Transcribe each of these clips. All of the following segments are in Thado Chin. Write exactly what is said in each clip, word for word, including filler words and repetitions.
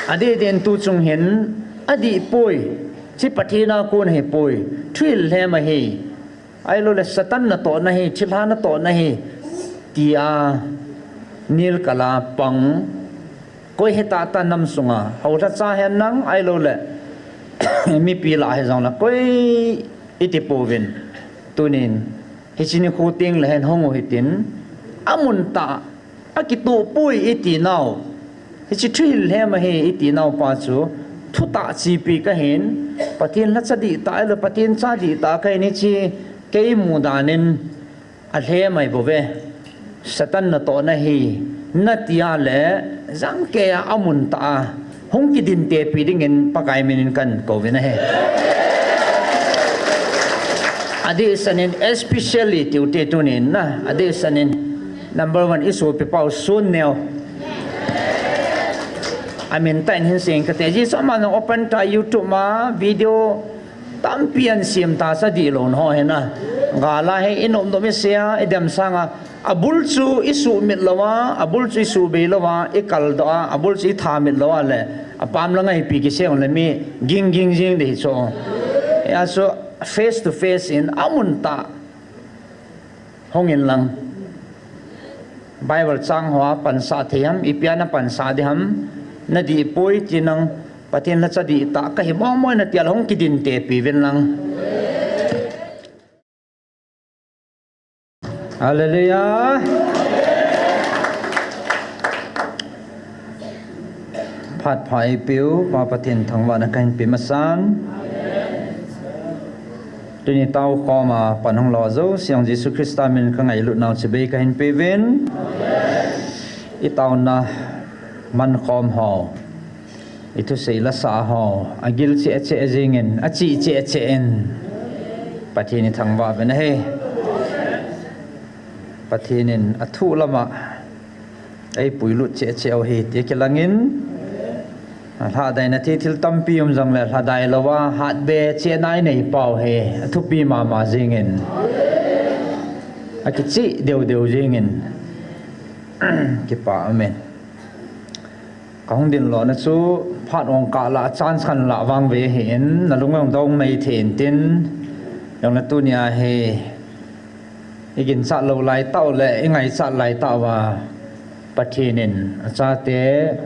Adih din tu chung hin, adih poi, hiche Pathen a kon ahi poi, thuhil lhem ahi, ahilou le Satan natohna ahi, thilha natohna ahi, tia nilkal a pang, koi hita ta nam sunga, houlhacha hen lang, ahilou le mipi lah hijongle, koi iti pouvin, tunin, hiche nikho tengle hin hung u hitin, amun tah, akitoh poi iti nau, hiche thuhil lhem ahi iti nau pa chu, thutah chepi kahin, Pathen lhacha dihtah, ahilou Pathen cha dihtah kahin hiche, kei mudan in, alhem ahi bouve. Satan natohna ahi, natia le, jangkeiya amun tah a, hung kidin tepi dingin Pakai min in kahin kouvin ahi. Adehset in especially tiu te tunin na, adehset in number one isopi pau Sun Neo. Amin tah in hin seng kate, ajeh chu ama jong open tah YouTube ma video tampi ahin sem ta chu adih lou ho hina. Gal a hi inop nop isei a, idem sanga, abul chu isuhmit louva, abul chu isuhbei louva, ikaldoh a, abul chu ithamit lou a le, apam langa ipi kisei le mi ging ging jing ding hi chu. Hijeh a chu face to face in amun tah hung in lang. Bible chang hoa pansah thei ham, ipi a napansah ding ham, nadih poi ti nang, Pathen lhacha dihtah kahi mong mong natia le hung kidin tepi uvin lang. Hallelujah. Phat pha eipeu, Pa Pathen thangvahna kahin pe masan. Tuni taokhom a pan hung lou jouse jong Jesu Christa min in kangailut nau chibai kahin peuvin. Itaona mankhom ho, ithusei lasah ho, agil cheh cheh jingin, achih cheh cheh in, Pathen ithangvah uvin ahi. Pathen in athu lama eipuilut cheh cheh u ahi ti kilangin, alhadaina thei thil tampi um jongle, lhadai louva hatbe chehna inei pau hi athupi mama jingin, akicheh deu deu jingin, kipa amen. Kahung dinlona chu phat ong kah lah, chance khat lah vangvei ahin, nalung jong dong nei thei intin, jongle tunia hi iginchat lou laitah u le ingaichat laitah uva, Pathen in achate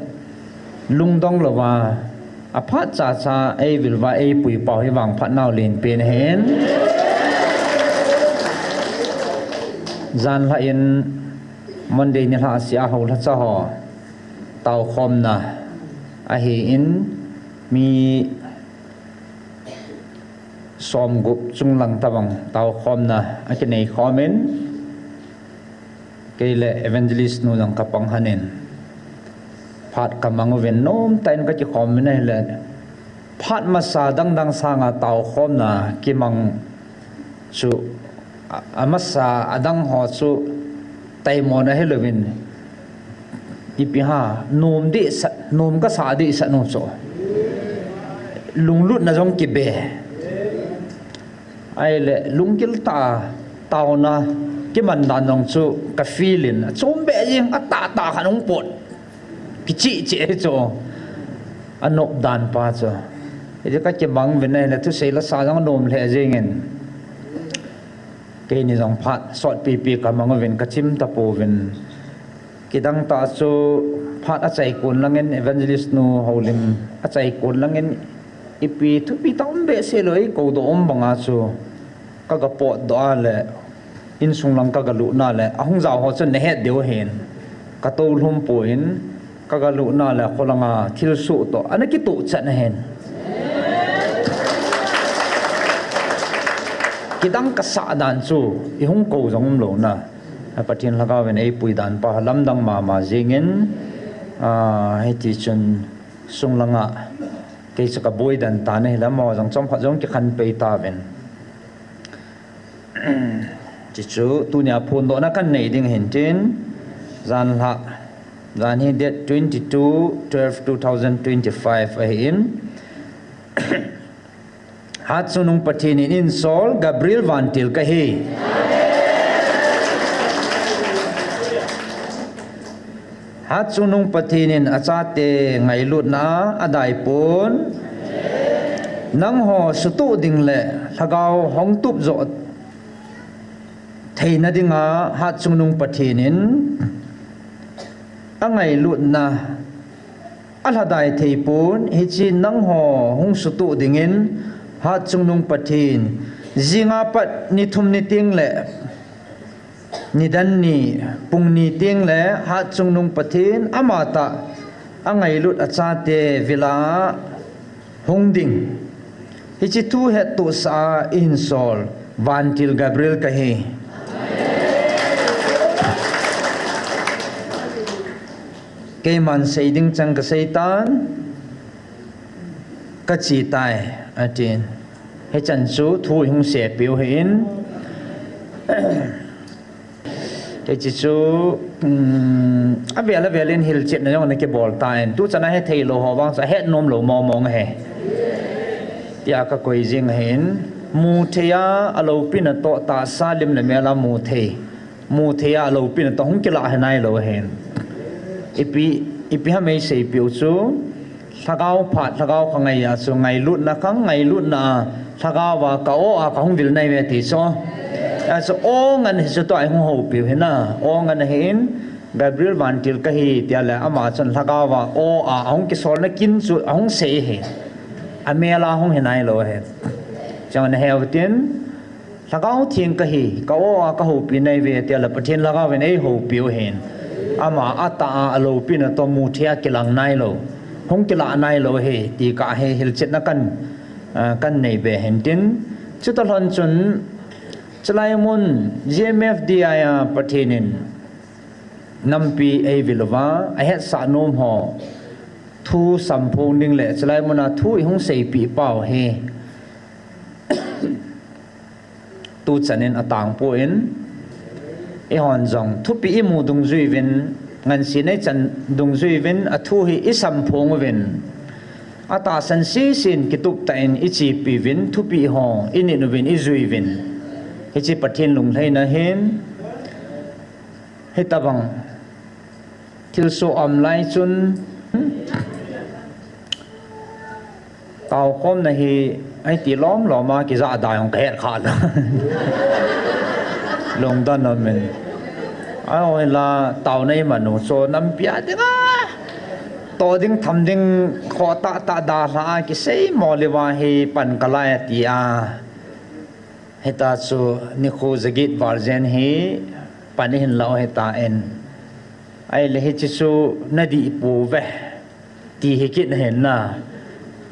lungdong louva, aphat chacha eivil uva eipui pau hi vangphat nau lenpen ahin. Janlhah in Monday nilhah seh a houlhacha ho taokhomna ahin, mi somgup chunglang tobang taokhomna akinei khomin, kei le evangelist nu jong kapang lhonin, phat kamang uvin, nomtah in kakikhom uvin ahile, phat masa dangdang sanga taokhomna kimang chu, a, amasa adang ho chu taimona hilouvin, ipi ham, nom dehset, nom kasah dehset u chu, lunglutna jong kibe, ahile lunggil tah a taona kiman dan jong chu ka feel in, achom beh jeng, atahtah khat hung pot, kicheh cheh hi chu, anop dan pa chu. Hiti kakimang uvin ahile thusei lasah jong anom lheh jengin, keini jong phat sotpipi kamang uvin, kachim tapouvin. Kidang tah chu phat achaikon langin, evangelist nu houlim achaikon langin, ipi thupi tah um behseh lou, eikoudoh um banga chu kaga potdoh a le, insung lang kaga lutna le, ahung jao ho chun nahet diu ahin, katoulhum poi, kaga lutna le kholanga thilsoh toh ana kitohchat ahin. Kidang kasah dan chu ihung kou jong umlouna, Pathen lhagaovin eipui dan pa lamdang mama jengin, a, hitichun sunglanga kei chu kaboi den tan ahile, amaho jong chomkhat jong kikhen pei tauvin. Chuchu tunia phondohna kanei ding ahin tin, janlhah, jan hi date twenty two twelve two thousand twenty five ahin, Hatchungnung Pathen in einsol Gabriel Vantil kahi. Hatchungnung Pathen in achate ngailutna a adaipon, nangho sutoh ding le lhagao hung tup joh theina dinga Hatchungnung Pathen in angailutna alhadai theipon, hiche nangho hung sutoh dingin Hatchungnung Pathen, jinga pat ni thum ni teng le nidan ni, pung ni teng le Hatchungnung Pathen amatah angailut achate vil'a hung ding. Hiche thu hettohsah a ihinsol Vantil Gabriel kahi. Keiman sei ding chang kasei tan, kache tai, atin. Hichan chu thu ihung seipeh u ahin. Hiche chu, um, avel avel in hilchetna jong ana kibol tan. Tuchan a hethei lou ho vang chu ahet nom lou mong mong ahi. Tia kakoi jing ahin. Muthei a aloupina toh tahsa lim le mel a muthei. Muthei a aloupina toh hung kilah hinai lou ahin. Ipi, ipi ham eiseipeh u chu. Lhagao phat, lhagao kha ngaiya chu ngailutna khang, ngailutna a, lhagao a ka o a kahung vil nai ve ti chu. Achu o ngan hichu tua ihung houpiu hina. O ngan ahin, Gabriel Vantil kahi tia le ama chun lhagao a o a ahung kisolna kin chu ahung sei ahi. Amel a hung hinai lou ahi. Chang na heu tin, Lhagao Theng kahi, ka o a kahoupi nai ve, tia le Pathen Lhagao in eihoupiu ahin. Ama atah a aloupina toh muthei a kilang nai lou, hung kilah nai lou ahi, ti kahi hilchetna kan, ah, kan nei be ahin tin. Chuta lhon chun, chulai mun, G M F D I a Pathen in nampi eivil uva, ahetsah nom ho, thu samphong ding le, chulai mun a thu ihung seipeh pau hi. Tuchan in atangpon, eihon jong thupeh imu dungjui uvin, ngansi neichan dungjui uvin, athu hi isamphong uvin, atahsan sese in kitup tah in ichepi uvin, thupeh ho init uvin, ijui uvin. Hiche Pathen lunglhaina ahin, hitabang thilsoh aum lai chun, taokhomna hi, aiti lom lom a, kija da jong kahet kha lou. Lungdon um in. Ahinla, taona iman u chu, nampi a dinga toh ding, tham ding, khoh tah tah dalha a, kisei mo le va hi pan kalai ati a. Hita chu nikho jaget val jen hi pan ihin lau hitan. Ahile hiche chu nadih pouve, ti hi kit nahin na.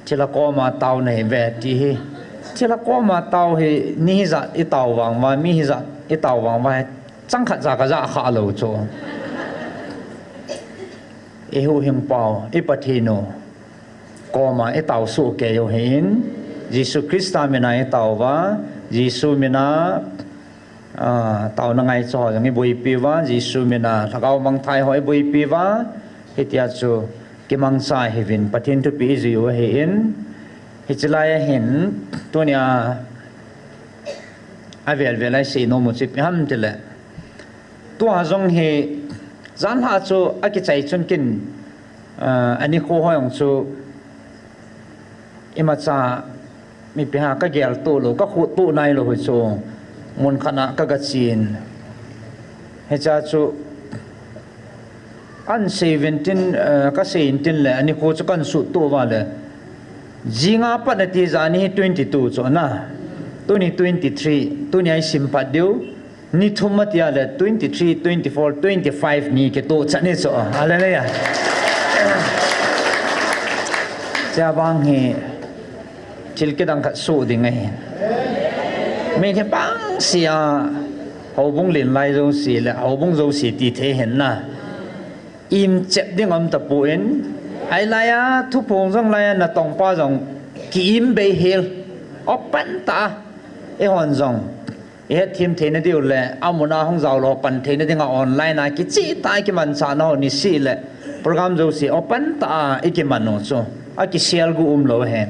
Thilha koma tao nahiuve, ti hi. Thilha koma tao hi, ni hijat itao vang uva, mi hijat itao vang uva, chang khat ja kaja kha lou chu. Ihuhhingpau, i Pathen u koma itao soh kei u ahin, Jesu Christa mina itao uva, Jesu mina, ah, taona ngaicha ho jong iboipi uva, Jesu mina lhagao mangthah ho iboipi uva, hitia chu kimangcha hiuvin Pathen thupeh ijui u ahin, hiche lai a hin, tunia avel vel a isei nom u chu ipi ham tile, tua jong hi, janhi chu akichai chun kin, ah, anikho ho jong chu, imacha, mipi ha kagel to lou, kakhuh to nai lou hi chu, mun khat a kagachen. Hicha chu, ahin sei uvin tin, eh, kasei in tin le, anikho chu kahin sut to uva le. Jinga pat nati jani hi twenty-two chu na. Tuni twenty-three, tunia isim pat diu. Ni thum atia le twenty-three, twenty-four, twenty-five ni kitoh chan hi chu. Hallelujah. Chua bang hi thil kidang khat soh ding ahi. Mi hi bang sia houbung len lai jouse le houbung jouse ti thei hin na. Im chep ding um tapon, ahilai a, thuphong jong lai a, natong pa jong ki-im bei hel. Open tah a, eihon jong ihethem theina diu le, amun a hung jao lou pan theina dinga online a, kicheh tah a kimanchah nau niseh le, program jouse open tah a ikiman u chu, akisel gu um lou ahi.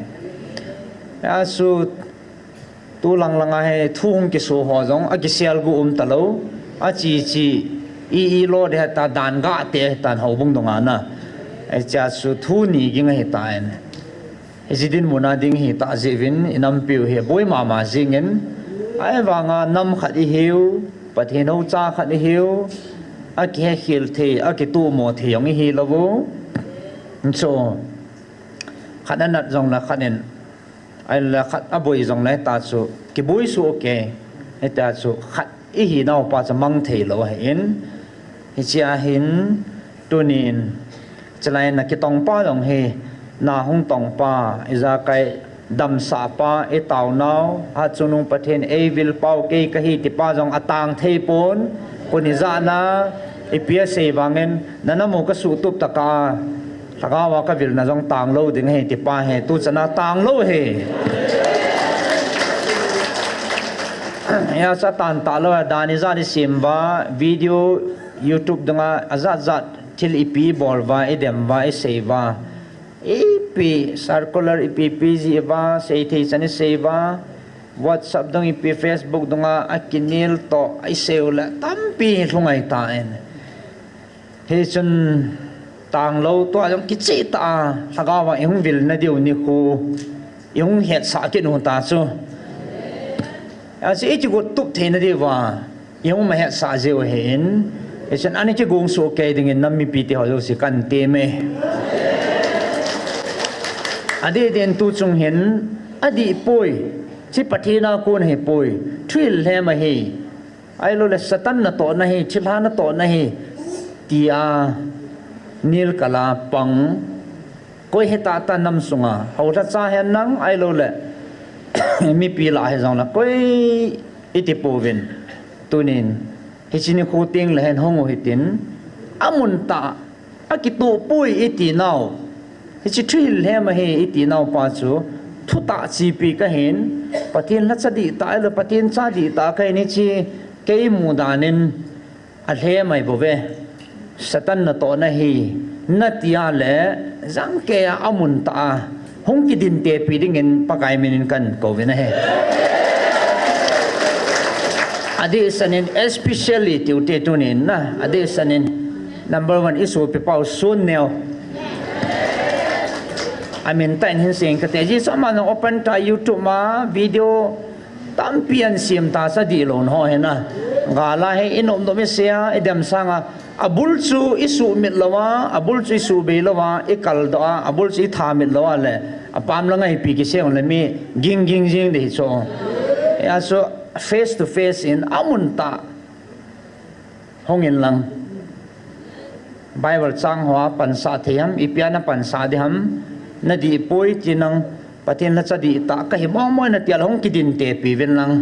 Asu, tu lang lang a hi thu hung kiso ho jong akisel gu um talou, achi chi, I, i lo de ta dan ga te tan houbung dunga na. Hichea chu thu ni ging ahi tan. Hiche dinmun a ding hi ta jeh uvin i nampiu hi boi mama jingin. Ahivanga nam khat i hiu, Pathen hou cha khat i hiu, a kihekhel thei, a kituhmo thei jong i hi lou u. Chu khat a nat jong le khat in, ahile khat a boi jong le ta chu kiboi suh u kei. Hita chu khat i hi nau pa chu mang thei lou ahin. Hichea hin tunin, chulai na kitong pa jong hi, na hung tong pa, ijakai damsah pa, i taonau, ha chungnung Pathen ei vil pau kei ka hi ti pa jong a tang thei pon, kuni jana, ipi a sei vangin, na namu ka suhtup taka, lhagao a ka vilna jong tang lou ding ahi ti pa hi, tu chana tang lou ahi. Hia chu a tan ta lou a, dan ijat i sem uva, video, YouTube dunga, ajat jat, thil ipi i bol uva, i dem uva, i sei uva. Ipi circular ipi ipi jih uva, sei thei chan i sei uva, WhatsApp dung ipi Facebook dunga, a kinel toh, i sei u le, tampi hi lhung ahi tan. Hichun tang lou tua jong kicheh tah a, lhagao a i hung vilna diu nikho, i hung hetsah kit u ta chu. Achu i kigot tup theina diuva, i hung ma hetsah jiu ahin, hichun ana kigong soh kei dingin nam mipi te ho jouse kan tem e. Adeh din tu chung hin, adih poi, hiche Pathen a kon ahi poi, thuhil lhem ahi. Ahilou le Satan natohna ahi, thilha natohna ahi, tia nil kal a pang, koi hetah tah nam sunga, houlhacha hen lang, ahilou le mipi lah hijongle, koi iti pouvin, tunin, hiche nikho teng le hen hung u hitin, amun tah a, akitoh poi iti nau, hiche thuhil lhem ahi iti nau pa chu, thutah chepi kahin, Pathen lhacha dihtah, ahilou Pathen cha dihtah kahin hiche, kei mudan in alhem ahi bouve. Satan natohna ahi, natia le, jangkei a amun tah a, hung kidintepi dingin Pakai min in kan kouvin ahi. Adehset in especially tiu te tunin na, adehset in number one i sopi pau Sun Neo. Amin tah in hin sei inge kati. Ajeh chu ama jong open tah YouTube ma video tampi ahin sem ta chu adih louna ho hi na. Gal a hi i nop nop i sei a, i dem sang a, abul chu i suhmit lou a, abul chu i suhbei lou a, i kaldoh a, abul chu i thamit lou a le, apam lang a ipi kisei u le mi ging ging jing ding hi chu. Hia chu face to face in amun tah hung in lang. Bible chang hoa pansah thei ham, ipi a na pansah ding ham, nadih poi ti nang, Pathen lhacha dihtah kahi mong mong natia le hung kidintepi uvin lang.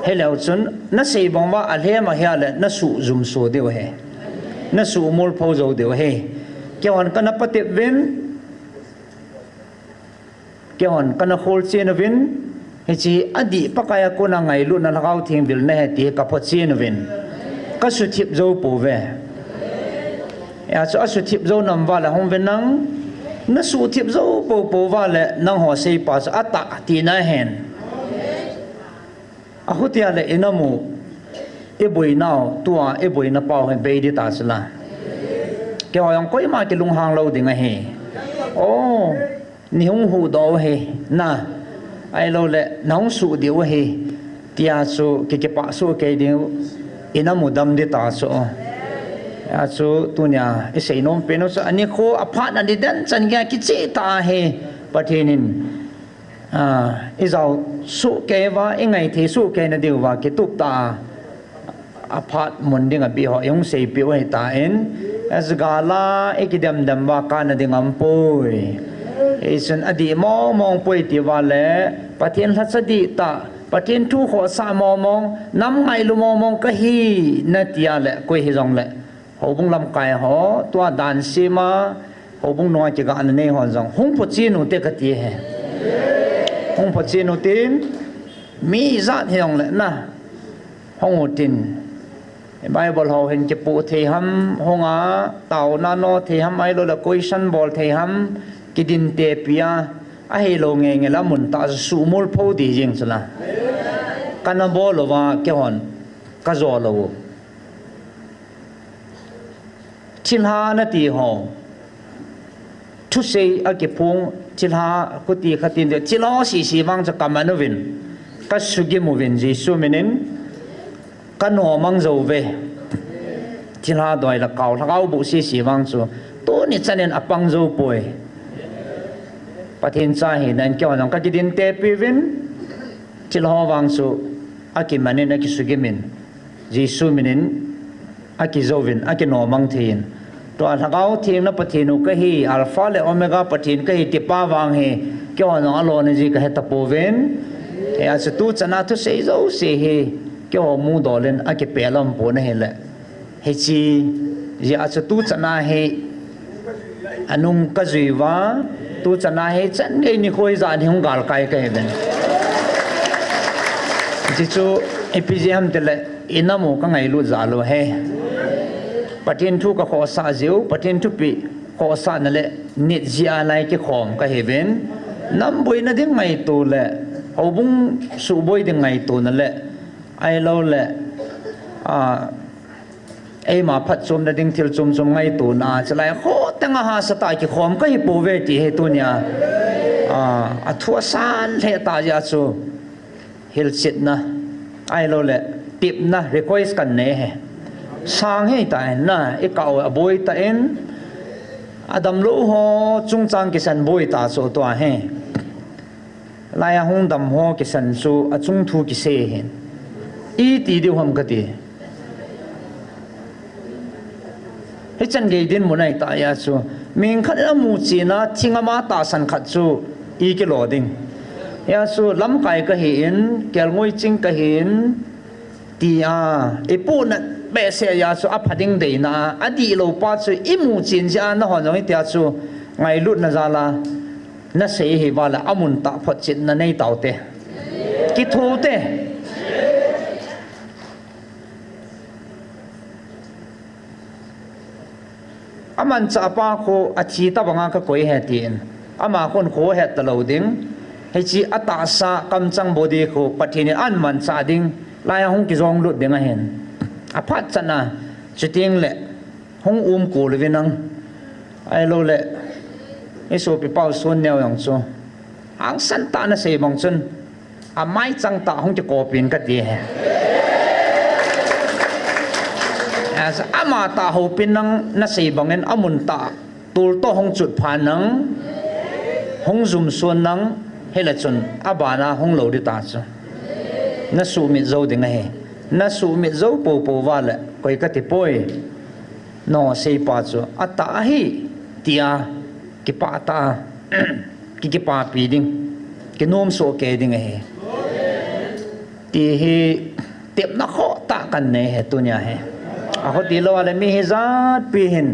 Hileu chun, nasei bang uva alhem ahia le, nasuh jumso diu ahi. Nasuh molpho jou diu ahi. Keihon kana patep uvin, keihon kana kholchen uvin, hiche adih Pakai a kona ngailutna Lhagao Theng vilna ahi ti hi kaphochen uvin, kasuthip jou pouve. Hia chu asuthip jou nam uva le hung uvin lang, nasuhthip jou poupou uva le nangho seipa chu atah tina ahin. Ahutia le i nam u, i boinau, tua i boina pau hi bei ding ta chu la. Keiho jong koima kilunghang lou ding ahi. O, nei hung huhdoh u ahi, na, ahilou le, nahung suh diu ahi, tia chu ki, kipah soh kei diu, i nam u dam ding ta chu. Hia chu tunia i seinom pen u chu, anikho aphat ani den chan geiya kicheh tah ahi, Pathen in i jao soh kei uva, i ngaithei soh kei na diuva, kitup tah a, aphat mun ding abih ho i hung seipeh u ahitan, gal a i kidem dem uva kana ding aumpoi. Hichun adih mong mong poi tiuva le, Pathen lhacha dihtah, Pathen thu khohsah mong mong, nam ngailu mong mong kahi natia le, koi hijongle, houbung lamkai ho, tua dan sem a, houbung nunga kigahna nei hon jong, hung phochen u te kati ahi. Hung phochen u tin, mi ijat hijongle na, hung u tin. Bible ho hin kipoh thei ham, hung a, taona no thei ham, ahilou le question bol thei ham, kidintepi a, ahilou ngei ngei le amun tah chu suhmolpho ding jeng chu la. Kana bol uva, keihon, kajo lou u. Thilha nati ho. Thusei akiphong, thilha khuti khatin de, thilha sisi vang chu kaman uvin, kasugim uvin, Jesu minin, kanomang jou uve. Thilha doi le kao, lhagao boh sisi vang chu, tuni chanin apang jou poi. Pathen cha hina in keiho jong kakidin tepi uvin, thilha vang chu akimanin, akisugimin, Jesu minin akijouvin, akinomang thei in. Tua Lhagao Theng na Pathen u kahi, Alpha le Omega Pathen kahi tipa vang hi, keiho jong alona ji kahe tapouvin. Hijeh chun tuchan a thusei jouse hi, keiho mudol in akipeh lom pon ahile. Hiche, hijeh chun tuchan a hi, anung kajui uva, tuchan a hi chan gei nikho ijat hi hung galkai kahiuvin. Hiche chu, ipi jeh ham tile, inam u kangailut jal u ahi. Pathen thu kakhohsah jeh u, Pathen thupeh khohsahna le, nit jeh a lai kikhom kahiuvin. Nam boina ding ngaito le, houbung suhboi ding ngaitona le, ahilou le, a, eima phatchomna ding thil chom chom ngaitona, chulai ho teng a hahsatah a kikhom kahipouve ti hi tunia, a, athu asan lheh tah jeh a chu, hilchetna, ahilou le, tepna, request kanei ahi. Sang hei tah in na, ikah u aboi tah in, adamlou ho chungchang kisan boi tah chu tua hi. Lai a hung dam ho kisan chu achung thu kisei ahin. Iti diu ham kati. Hichan gei dinmun ahitah jeh a chu, mi khat in amuchen a, thing ama tahsan khat chu, i kilo ding. Hijeh chun lamkai kahin, kelngoi ching kahin, tia, ipohnat behseh jeh a chu apha ding deina a, adihlou pa chu imuchen jeh a nahon jong hitia chu ngailutna jal a nasei hiuva le amun tah photchetna neitaute. Kithoute. Amanchah pa khu athi tobanga kakoi ahi tin. Ama khun kho het talou ding. Hiche atahsa kamchang body khu Pathen in amanchah ding. Lai a hung kijong lut ding ahin. Aphat chan a, chuteng le, hung umkol uvin lang. Ahilou le, isopi pau Sun Neo jong chu. Hangsan tah nasei bang chun. Amaichang tah hung kikopin kati ahi. Ama tah houpin lang nasei bangin amun tah. Tol toh hung chutpha nang, hung jumson nang, hile chun abana hung lou ding tah chu. Nasuhmit jou ding ahi. Nasuhmit jou poupou uva le, koi kati poi. Naseipa chu, atah ahi, tia, kipah tah a, ki, kipapi ding, kinomsoh kei ding ahi. Ti hi, tepna khohtah kanei ahi, tunia hi. Aho tilou a le mi hijatpi hin,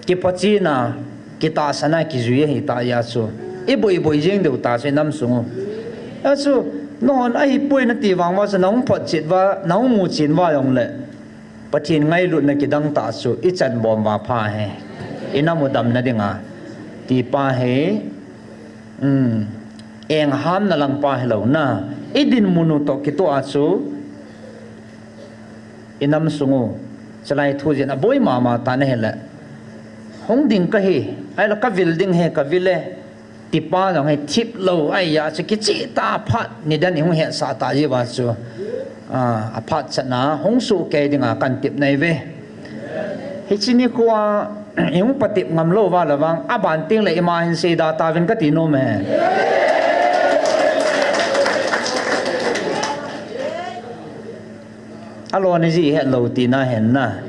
Kipachen a, kitahsan a, kijui ahitah jeh a chu. Iboi boi jeng diu tah chu inam sung u. Achu, nahon ahipoi nati vang uva chu, nahung photchet uva, nahung muchen uva jongle. Pathen ngailutna kidang tah chu, ichan bom uva pha ahi. Inam u damna dinga. Tipa hi, um, enghamna lang pa hilou na. Idinmun u toh kitoh a chu, Inam sung u, chulai thu jin aboi mama tah nahile. Hung ding kahi, ahile kavil ding ahi, kavil e. Tipa jong hi thip lou, ahia chu kicheh tah a phat, nidan ihung hetsah tah jeh uva chu. A, aphat chan a, hung soh kei dinga katep nai uve. Hiche nikho a, ihung patep ngam lou uva le vang, aban teng le ima hin seida tauvin kati nom e. Alona ji ihet lou tina ahin na.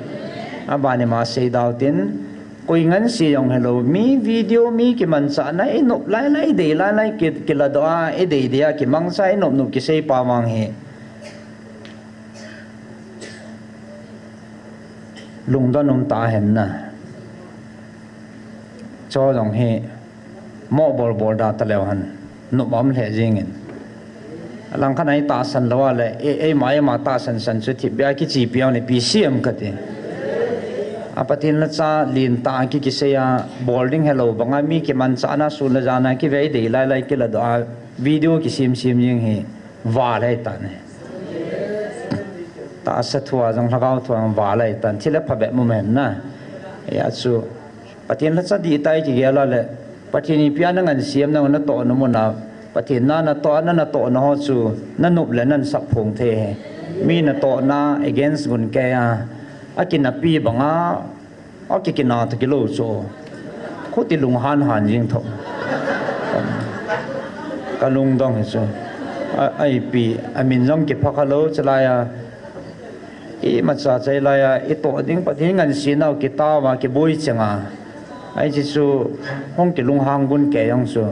Aban ima seida u tin, koi ngansi jong helou, mi video, mi kimanchahna, inop lailai, idei lailai, ki, kiladoh a, idei dei a, kimangcha, inop nop kisei pa vang hi. Lungdon um tah ahin na. Chu jong hi, mo bol bol da taleu hen, nop um lheh jeng in. Alangkhat a itahsan lou a le, e, eima, eima tahsan san chu thipbeh a kichepi a ni P C M kati. A Pathen lhacha lentah a ki, kisei a, bol ding helou banga mi kimanchahna, sun le jan a kivei dei lailai kiladoh a, video kisem sem jeng hi, val ahi tan ahi. Tahsa thua jong lhagao thua jong val ahitan, thil aphabep um hen na. Hijeh a chu Pathen lhacha dih tai kigel a le, Pathen ipi a na ngansi em, na natohna mun a, Pathen na natoh a, na natohna ho chu nanop le nansap phong thei hi. Mi natohna against gun kei a, akinapi banga akikina toh kilou chu, khuti lunghan han jing tho. Kalungdong hi chu, a, a ipi, amin jong kipha khalou, chulai a imacha chai lai a itoh ding Pathen ngansi nau kitao a kiboi chenga, ahi chu hung kilunghang gun kei jong chu,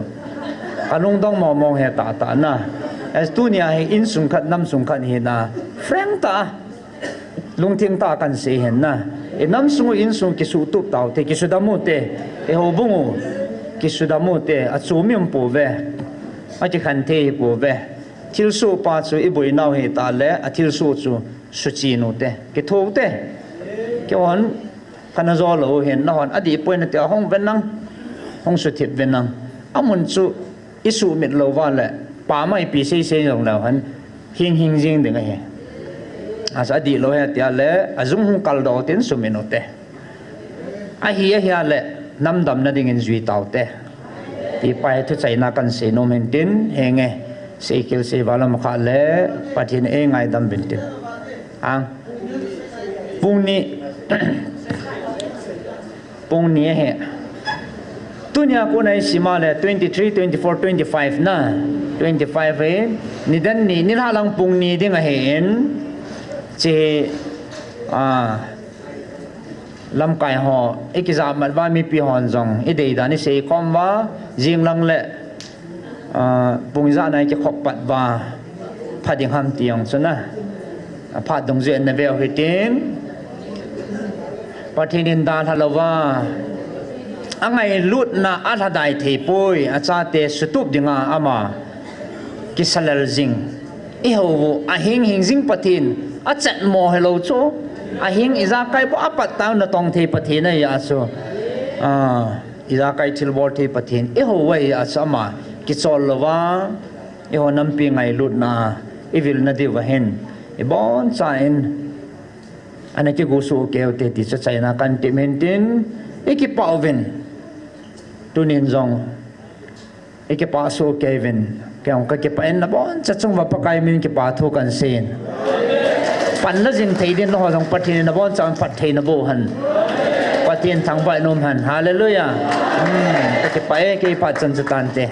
kalungdong mong mong hi tahtah na. As tunia hi insung khat namsung khat hina, frank tah a lungthim tah a kansei hin na. Inamsung u insung kisuhtup taute, kisudam ute, ihoubung u kisudam ute, achom um pouve, akikhen thei hi pouve. Thilsoh pa chu iboinau hitah le, athilsoh chu suchen ute, kitho ute. Keihon kana jo lou hin, nahon adih poi nati a hung ven lang, hung suthip ven lang. Amun chu isuhmit louva le, pamai ipi seisei jong leu hen, hing hing jing ding ahi. Asa adih lou hi tia le, ajung hung kaldoh tin sumit ute. Ahi ahia le, namdamna dingin jui taute. Ti pa hi thuchaina kansei nom hin tin, henge, seikhel seival lam kha le, Pathen eingaidam uvin tin. Ang, pung ni, pung ni ahi. Tunia kona isima le twenty three, twenty four, twenty five na, twenty five hi, nidan ni, nilhah lang pung ni ding ahin, chi, a, lamkai ho ikijahmat uva, mipi hon jong idei dan isei khom uva, jing lang le, a, pung ijat na ikikhop pat uva, pha ding ham ti jong chu na, aphat dungjuiya nave u hitin, Pathen in dalha louva, angailutna alhadai thei poi, achate sutup dinga ama kisalel jing. Ihou u ahing hing jing Pathen, achetmo hilou chu, ahing ijakai bou apat tah u natong thei Pathen ahi a chu, a, ijakai thilbol thei Pathen ihou u ahi a chu, ama kichol louva, eiho nampi ngailutna a ivilna diuva hin, ibonchauvin ana kigosuh kei ute ti chu chaina kahin tem hin tin, ikipah uvin. Tunin jong ikipah soh kei uvin. Kei jong kakipah in, naboncha chung uva Pakai min kipa thu kahin seiyin. Panla jing thei din naho jong Pathen in nabonchauvin phatthei naboh hen. Pathen thangvah in um hen. Hallelujah. Hmm, kakipah e, kei phat chan chu tante.